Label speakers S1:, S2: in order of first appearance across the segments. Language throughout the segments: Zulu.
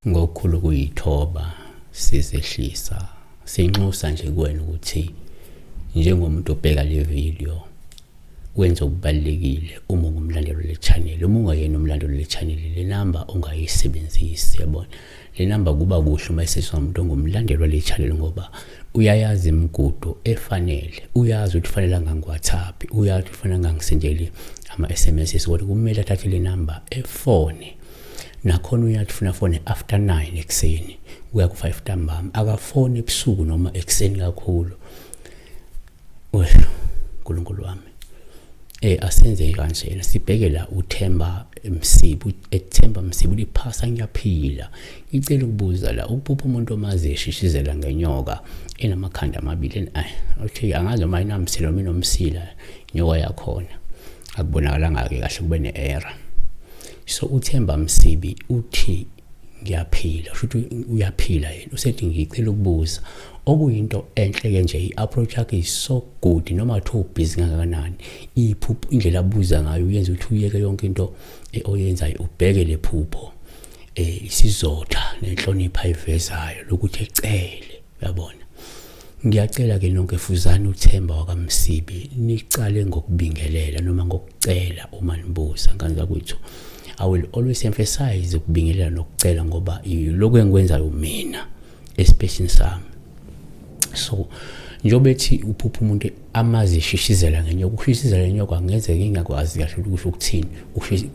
S1: Ngokukhulu ukuyithoba sizehlisa sinxusa nje kuwena ukuthi njengomuntu obheka le video wenze okubalulekile uma ungumlandeli le channel. Uma ungayena umlandeli le channel, le number ungayisebenzisi, yabona. Le number kuba kuhle uma isetshenziswa ngumuntu ongumlandeli wale channel, ngoba uyayazi imigudu efanele, uyazi ukuthi fanele angangi-WhatsApp, uyazi ukuthi fanele angangisendeli ama-SMS, kodwa kumele athathe le number efone. Nakhona uyathi funa fone after 9 ekuseni kuya ku-5 ntambama, akafoni ebusuku noma ekuseni kakhulu. Unkulunkulu wami, asenze kanjena, sibheke la uThemba Msibi, ethemba Msibi liphasa ngiyaphila. Ngicela ukubuza la, ukuphupha umuntu omazi eshishizela ngenyoka enamakhanda amabili, okay, angazi noma inamsila noma inomsila inyoka yakhona, akubonakalanga-ke kahle, kube ne-error. So uThemba Msibi uthi ngiyaphila, usho ukuthi uyaphila yena. Usethi ngicela ukubuza, okuyinto enhle-ke nje, i-approach yakhe is so good, noma kuthiwa ubhizi kangakanani, iphupho indlela abuza ngayo uyenza ukuthi uyeke yonke into oyenzayo, ubheke le phupho, isizotha nenhlonipho ayivezayo lokuthi ecele, uyabona. Ngiyacela ke nonke fuzani uThemba wakaMsibi, nicale ngokubingelela noma ngokucela uma nibuza. Ngane zakwethu, I will always emphasize ukubingelela nokucela, ngoba yilokhu engikwenzayo mina esipeshini sami. So njengoba ethi uphupha umuntu amazi eshishizela ngenyoka, ukushishizela ngenyoka angenzeka ngingakwazi kahle ukuthi kusho ukuthini,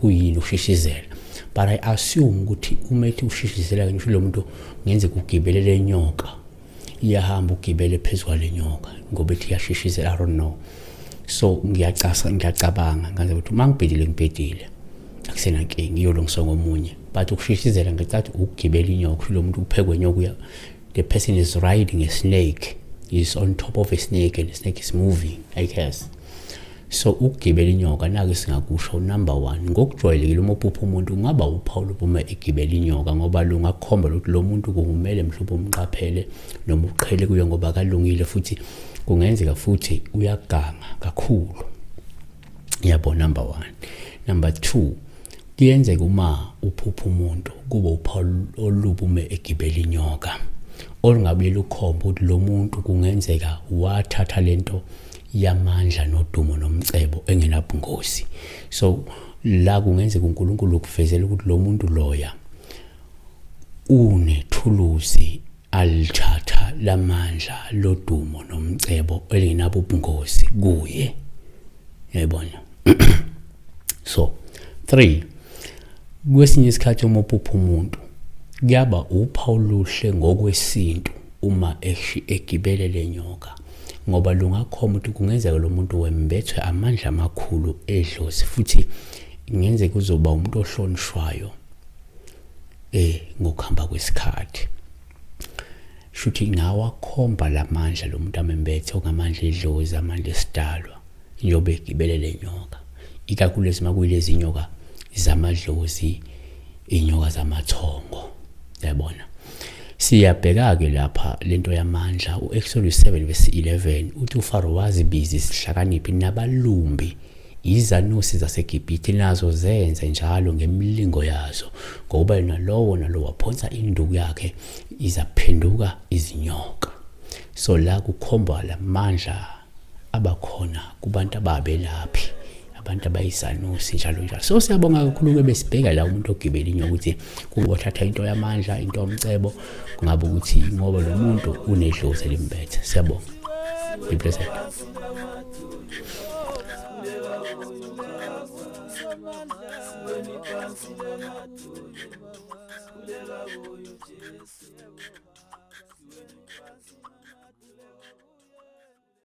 S1: kuyini ukushishizela, but I assume ukuthi uma ethi ushishizela ngisho lo muntu ngenzeka ugibelele enyoka, iyahamba ugibele phezu kwale nyoka, ngoba ethi iyashishizela, I don't know. So ngiyacasa, ngiyacabanga ngaze ukuthi uma ngibhedile ngibhedile, akusenankinga, iyolungiswa ngomunye. But ukushishizela ngicathi ukugibela inyoka, kusho lo muntu uphekwe nyoka, uya the person is riding a snake, is on top of a snake and the snake is moving, I guess. So ukugibela inyoka nake singakusho, number 1, ngokujwayelekile uma uphupha umuntu kungaba uphawu uma egibela inyoka, ngoba lungakhomba ukuthi lo muntu kumele mhlawumbe umqaphele noma uqhele kuye, ngoba akalungile, futhi kungenzeka futhi uyaganga kakhulu, yabo, number 1. Number 2, kuyenzeka uma uphupha umuntu kube uphawu olubi uma egibela inyoka, olungabuye lukhomba ukuthi lo muntu kungenzeka wathatha lento yamandla nodumo nomcebo engenabungozi. So la kungenzeka uNkulunkulu ukuvezela ukuthi lo muntu loya unethuluzi alithatha lamandla lodumo nomcebo elingenabo ubungozi kuye, uyayibona. So 3, kwesinye isikhathi uma uphupha umuntu kuyaba uphawu luhle ngokwesintu uma egibele le nyoka, ngoba lungakhomba ukuthi kungenzeka lo muntu wembethwe amandla amakhulu edlozi, futhi kungenzeka uzoba umuntu ohlonishwayo ngokuhamba kwesikhathi. Shuthi ngawakhomba lamandla lo muntu amembethe, okungamandla edlozi, amandla esidalwa, njengoba egibele le nyoka, ikakhulu ezimakuyilezi inyoka zamadlozi, inyoka zamathongo, yabona. Siyabheka-ke lapha lento yamandla, u-Exodus 7 verse 11 uthi uFaro wazibiza isihlakaniphi nabalumbi, izanusi zaseGibhithe nazo zenze njalo ngemilingo yazo, ngokuba yena lowo nalowo waphonsa induku yakhe izaphenduka izinyoka. So la kukhomba lamandla abakhona kubantu ababelaphi, abantu abayisanusi, njalo njalo. So siyabonga kakhulu-ke, besibheka la umuntu ogibela inyoka ukuthi kungothatha into yamandla, into yomcebo, kungabe ukuthi ngoba lo muntu unedlozi elimbethe. Siyabonga, be blessed.
S2: Jesu.